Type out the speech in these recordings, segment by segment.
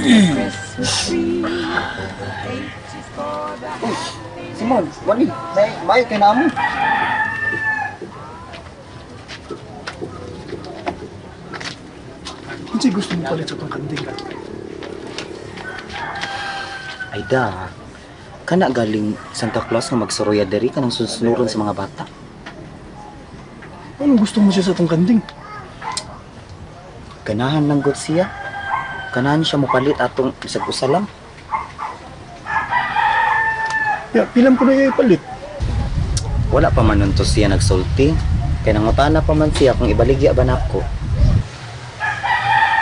Christmas tree. H is for the Simon, wani, may kay namo. Unsay gusto mo palit sa tong kanding? Ay da. Kana galing Santa Claus nga magsuroya diri kanang sunsunuron sa mga bata. Anong gusto mo siya sa tong kanding? Ganahan lang gud siya. Ganahan siya mopalit atong bisag usa lang. Ya, pilang po na iya ipalit? Wala pa man nun to siya nagsulti. Kay nangutana pa man siya kung ibaligya ba nako.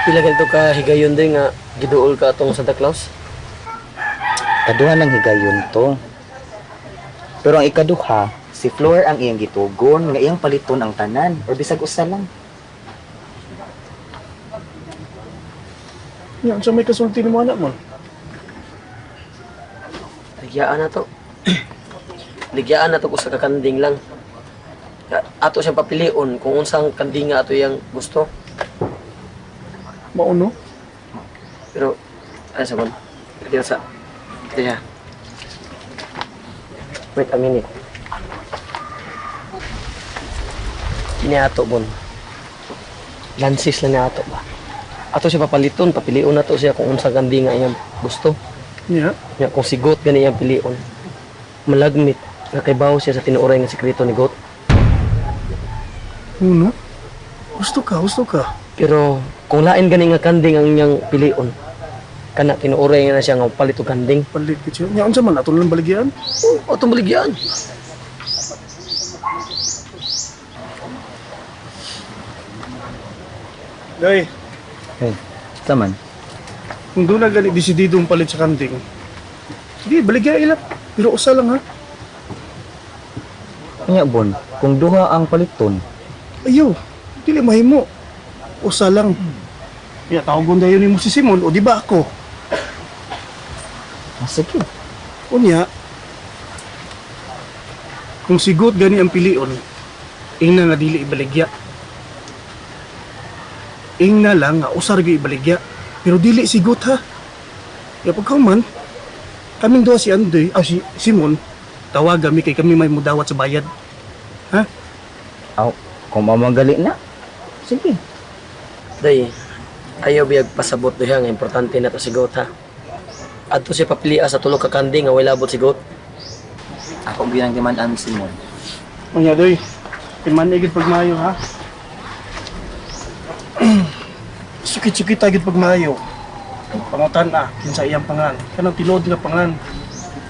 Pila ganito ka higayon din nga giduol ka atong Santa Claus? Kaduha ng higayon to. Pero ang ikaduha, si Flor ang iyang gitugon nga iyang paliton ang tanan or bisag usa lang. Ya, unsa may kasulti nimo anak mo? Ligyaan na to. Ligyaan na to kung sa kakanding lang. Ato siyang papilion kung unsang kanding nga ato iyang gusto. Mauno? Pero, ay sa bon. Dito sa. Dito siya. Wait a minute. Kini ato bon. Lansis lang ni ato ba. Ato siya papaliton, papilion na to siya kung unsang kanding nga iyang gusto. Ya. Nga kung si Goat gani iyang pilion. Malagmit nga kaybaw siya sa tinuoray nga sekreto ni Goat. Uno? Gusto ka, gusto ka. Pero kung lain gani nga kanding ang iyang pilion, kana tinuoray nga na siya nga palit og kanding. Palit gid siya. Ya, unsa man ato lang baligyan? Oh, atong baligyan. Day, Hey, taman. kung doon na gani desidido ang palit sa kanding, sige, baligya ila. Pero usa lang ha. Nya bon, kung duha ang paliton, Ayaw, dili mahimo. Usa lang. Ya, tawagon dayon nimo si Simon o di ba ako? ah, sige. Unya, kung sigot gani ang pilion, ingna nga dili ibaligya. Ingna lang nga usar gyud ibaligya, pero dili sigot ha. Ya pagkahuman, kaming duha si Andoy, ah, si Simon, tawag kami kay kami may mudawat sa bayad. Aw, kung mamagali na. Sige. Day, ayaw biyag pasabot diha nga importante na to si Goat ha. Adto siya papilia sa tulo ka kanding nga way labot si Goat. Ako gyud ang timan-an Simon. Unya doy, timan igid pagmayo ha. Sukit-sukit agad pagmayo. Pangutan ah, kinsa iyang pangan. Kanang tinuod nga pangan.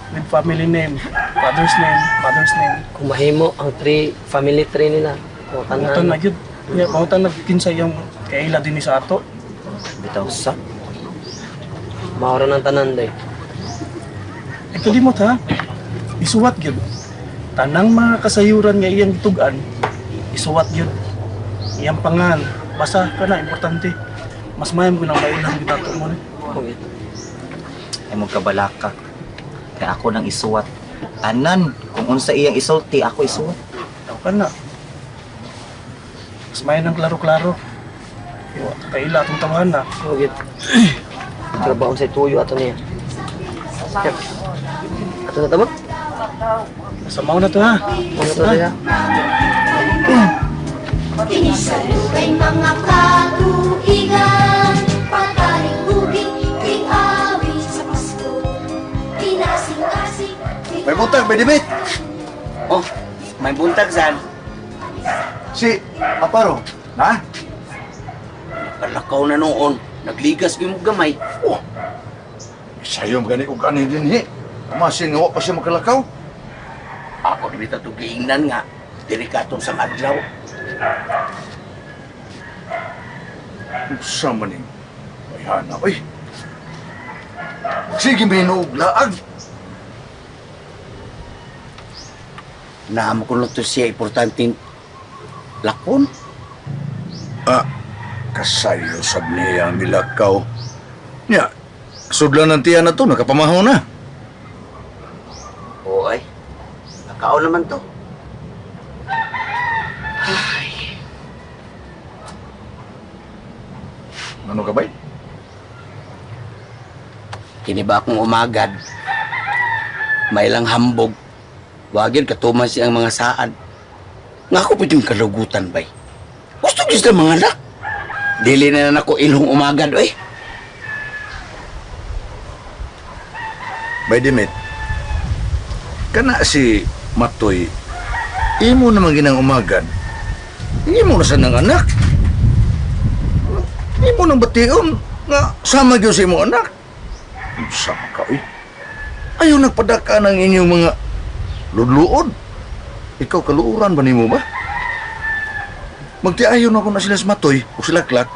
With family name, father's name, mother's name. Kung mahimo ang tree, family tree nila. Kung Pangutan tanan. na gyud. Unya pangutan na kinsa iyang kaila dinhi sa ato. Bitaw sa. Maura ng tanan day. Ito di mo ha. Isuwat gyud. Tanang mga kasayuran nga iyang gitug-an, isuwat gyud. Iyang pangan, basta kana importante. Mas mayam ko nang mailang gyud ato mo ni. Okay. Ay mo kabalaka. Kay ako nang isuwat. Tanan, kung unsa iyang isulti, ako isuwat. Tao ka na. Mas may ng klaro-klaro. Iwa, kaila atong tawahan na. Okay. Trabaho sa tuyo ato niya. Yep. Ato na tamo? Samaw na to ha. Ano to diha? Kinisalugay mga katuigan, Pataring bugi, ting-awit sa Pasko. Pinasing-asing, May buntag, may debate. Oh, may buntag san. Si Aparo, na? Kalakaw na noon. Nagligas gyud mo gamay. Oh. Sayo gani og kanin dinhi. Masin nga wa pa siya makalakaw. Ako di bitaw giingnan nga diri ka atong sang adlaw. Unsa man ning bayhana oy. Sige may og laag. Naamo ko to siya importante lakon. Ah, kasayo sab niya ang nilakaw. Nya, sudlan ng tiyan na to, nakapamahaw na. Oo ay. Nakaon naman to. Ano ka bay? Kini ba akong umagad? May lang hambog. Wagin katuman siyang mga saad. Nga ako pa yung kalugutan bay. Gusto gyud sila mga anak. Dili na na ako ilong umagad oy. By the mate, kana si Matoy, imo naman ginang umagan. Imo na sa nang anak. Imo nang bation nga sama gyud sa imo anak. Sama ka eh. Ayaw nagpadaka ng inyong mga ludluod. Ikaw kaluoran ba nimo ba? Magtiayon ako na sila sa Matoy o sila Klak.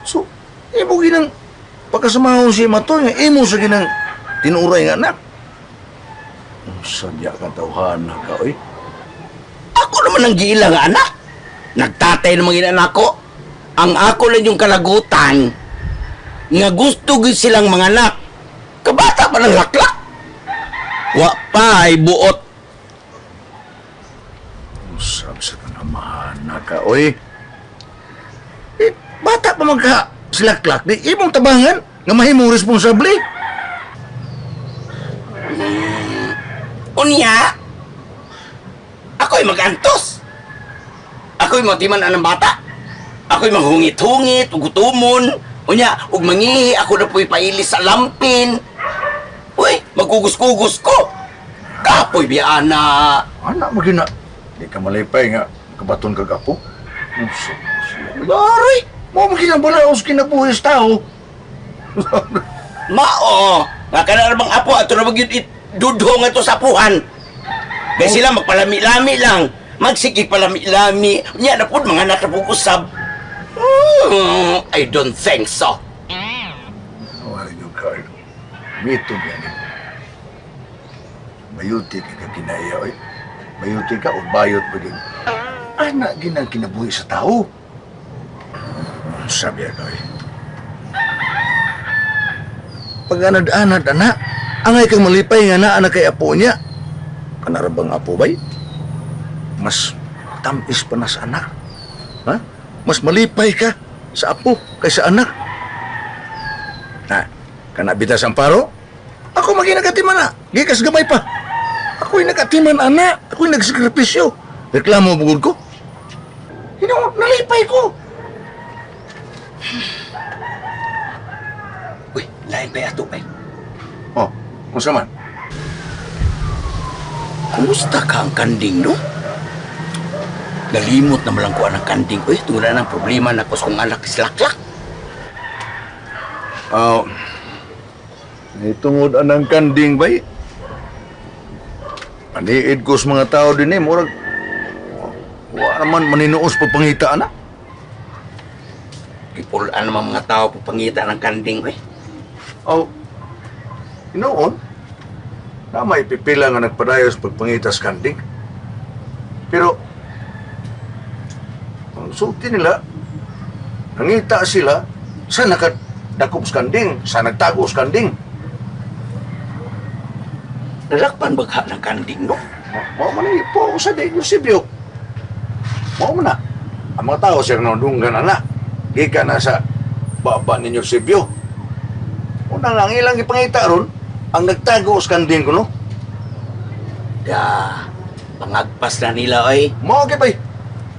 So, imo ginang pagkasamahon si Matoy nga imo sa ginang tinuray nga anak. Sadya ka tawhan na ka, oy. Ako naman ang giila nga anak. Nagtatay naman gina anak ko. Ang ako lang yung kalagutan nga gusto gyud silang mga anak. Kabata pa ng laklak. Wa pa ay buot. Usab sa kanamahan na ka, oy. Eh, bata pa man ka silaklak, di imong tabangan nga mahimong responsable. Unya, ako'y magantos. Ako'y matiman ang bata. Ako'y manghungit-hungit, ug gutomon. Unya, ug mangihi, ako na po'y pailis sa lampin. Uy, magkugos-kugos ko. Kapoy biyana. Anak mo gina. Di ka malipay nga kabaton kag apo. Usab siya. Aroy, Mo mo ginabalaos kinabuhi sa tao. mao. Nga kana bang apo ato na magyud dudho nga to sa apuhan. Kay sila magpalami-lami lang. Magsige palami-lami. Unya na pud mga anak na pud usab. I don't think so. Wala yung card. Mito gani. Bayuti ka ka kinaya, oy. Bayuti ka o bayot pa din. Anak ginang kinabuhi sa tao. Sabi ako, oy. Pag anad-anad, anak, angay kang malipay nga na anak kay apo niya. Kanarabang apo bay? Mas tampis pa na sa anak. Ha? Mas malipay ka sa apo kaysa anak. Na, kana bitas amparo? Ako magi nagatiman na. Gikas gamay pa. Ako'y nagatiman, ana. Ako'y nagsakripisyo. Reklamo bugod ko. Hinaw, nalipay ko. Uy, lain pa ato bay. Oh, kung man? Kumusta ka ang kanding, no? Nalimot na malang ko ang kanding. Uy, tungod na ng problema na kus kong anak silaklak. Oh, tungod anang kanding bay. Paniid ko sa mga tao din eh. Murag, wa naman maninuos pagpangita, ana. Ipulaan naman mga tao pagpangita ng kanding, uy. Oh, inoon, na may pipila nga nagpadayos pagpangita sa kanding. Pero, ang sulti nila, nangita sila sa nakadakop sa kanding, sa nagtago sa kanding. Nalakpan bagha ng kanding, no? Mao man ni po sa di Eusebio. Mao man na. Ang mga tao siyang nandunggan na na. Gikan na sa baba ninyo Eusebio. Una lang ilang ipangita ron, ang nagtago sa kanding ko no. Da, pangagpas na nila, oy. Mao kay bay.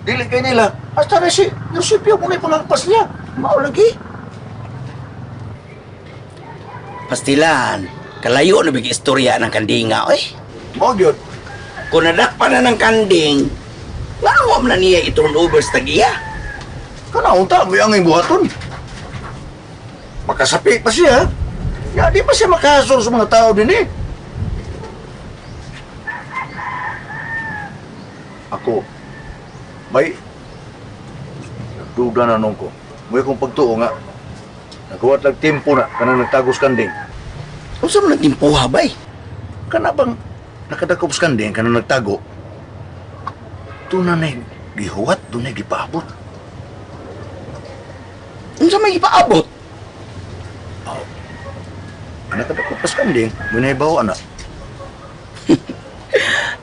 Dili kay nila. Hasta na si Eusebio muna pangagpas niya. Mao lagi. Pastilan, kalayo na bigi istorya ng kandinga, oy. Mao gyud. Kung nadakpan na ng kanding, ngano man na niya i-turn over sa tagiya? Kana unta mo ang buhaton. Makasapi pa siya. Ya di pa siya makahasol sa mga tao din eh. Ako, bay, nagduda na nung ko. May kong pagtuo nga. Nagkuhat lang tempo na kanang nagtagos kanding. Unsa man ang timpuha, bay? Kana bang nakadakop sa kanding kanang nagtago? Doon na na'y gihuwat, doon na'y gipaabot. Unsa may ipaabot? Nakadakop pa sa kanding, doon na'y bawa na.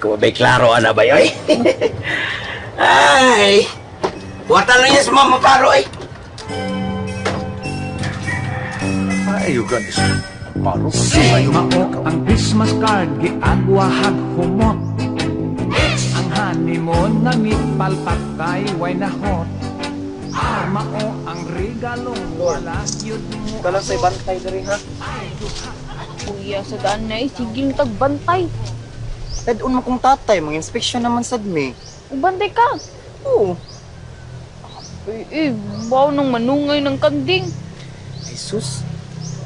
Kung bay klaro ana bay oy. Ay. Wata lang niya sa mama paro oy. Ay, you got this. Mao ang Christmas card giagwahag humot. Ang honeymoon nga mipalpak kay way nahot. Mao ang regalong wala gyud mo. Ikaw lang sa'y bantay diri ha. Kuya, sa daan na eh. Sige yung tagbantay. Tadon mo kong tatay, mga inspeksyon naman sad mi. Bantay ka. Oo. Eh, eh, baw nang manungay ng kanding. Jesus.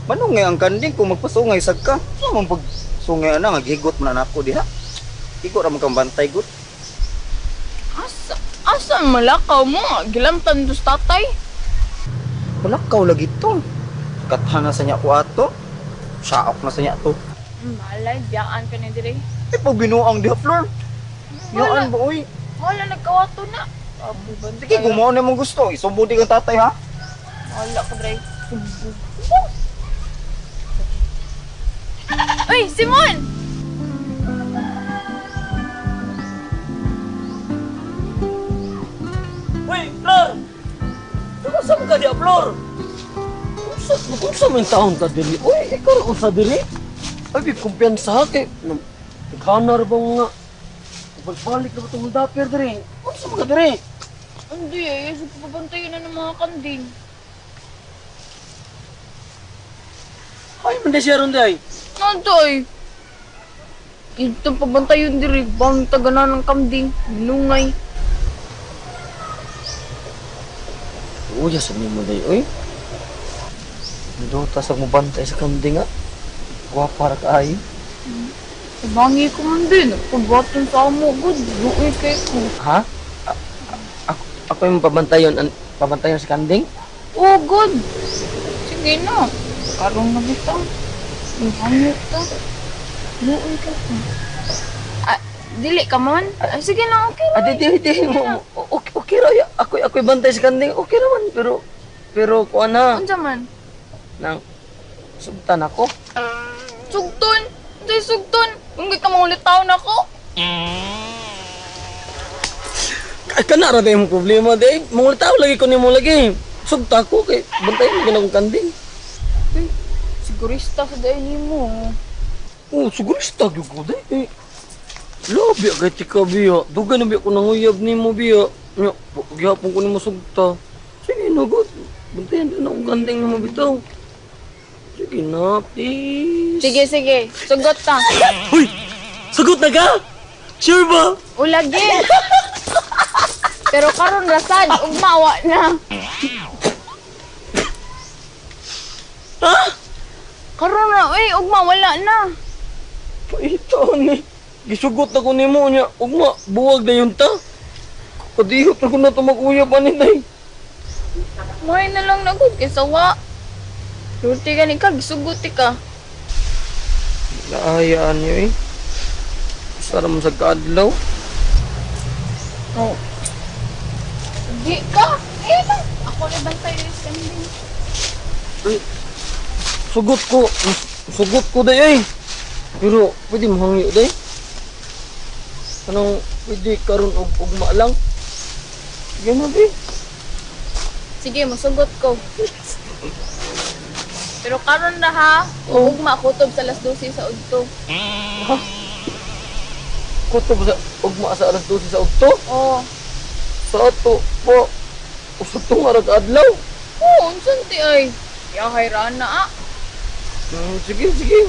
Manungay ang kanding kung magpasungay sad ka. Ano man pag sungay ana nga gihigot man na nako diha. Igo ra man kang bantay gud. Asa, asa ang malakaw mo? Gilamtan dos tatay. Malakaw lagi to. Katha na sa niya ko ato. Saok na sa niya to. Malay, biyaan ka na dire. Ay pag binuang diha floor. Yaan ba oy? Wala, nagkawato na. Abi, bantay. Sige, gumawa na mong gusto. Isumbong di kang tatay ha. Wala ka, Dre. Uy, Simon! Uy, Flor! Unsa man ka diha, Flor? Unsa unsa man taon ka diri? Uy, ikaw ra unsa diri? Ay, di kumpiyansa ha kay naghanar ba nga pagbalik na ba itong dapper diri? Unsa man ka diri? Hindi eh, so pabantayan na ng mga kanding. Ay, man di siya ron di ay. Nantoy! Ito pabantayan diri, bang tagana ng kanding, nungay. Uy, sa mo day, uy. Duta sa mubantay sa kanding nga. Gwapa ra ka ay. Bangi ko man din, pagbaton sa amo, good, luoy kay ko. Ha? Ako ako yung pabantayon, pabantayon sa kanding? Oh, good. Sige na. Karong na bitaw. Hangit ta. Luoy kay ko. Ah, dili ka man? Ah, sige na, okay Ah, na. di, di, di. Okay, okay ra. Ya. Ako, ako'y bantay sa kanding. Okay naman, pero, pero, kuha na. Unsa man? Nang, sugtan ako. Sugton! Unsay sugton? Unggoy ka mangulit taon ako. Ay, kana ra mong problema, di. Mga tao lagi ko nimo lagi. Sugta ako, kay, bantayan mo akong kanding. Uy, sigurista sa dahil mo. Oh, sigurista gyud ko, di. Eh, labi kay tika, biya. Dugay na biya ko nanguyab nimo, biya. Nya, gihapon ko nimo sugta. Sige na, god. Bantayan din akong kanding nimo bitaw. Sige na, please. Sige, sige. Sugot ta. Uy! Sagot na ka? Sure ba? Ulagi. Pero karon rasad, ugmawa na. Ha? Karon na, uy, ugma wala na. Paita ni. Gisugot ako nimo niya. Ugma, buwag na yun ta. Kadihot na ko na ito mag-uyab ani day. May na lang na gud kaysa wa. Lurti ka ni ka, gisugot ka. Naayaan niyo eh. Sara mo sa kaadlaw. Oh. Di ka. Eh lang. Ako na bantay sa kanding. Sugot ko. Sugot ko day eh. Pero pwede mo hangyo day. Anong pwede karon og ugma lang? Sige na di. Sige, masugot ko. Pero karon na ha, Oh. ugma kutob sa alas 12 sa udto. Kutob sa ugma sa alas 12 sa udto. Oh. Sa ato po. Usab to nga ra kaadlaw. Oh, unsan ti ay? Yahay ra na ah. Sige, sige.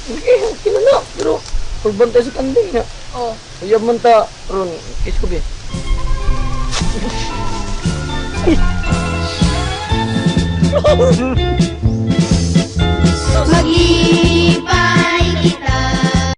Sige, okay na na. Pero pagbantay sa kanding niya. Oh. Uyab man ta ron, kiss ko bi. Mag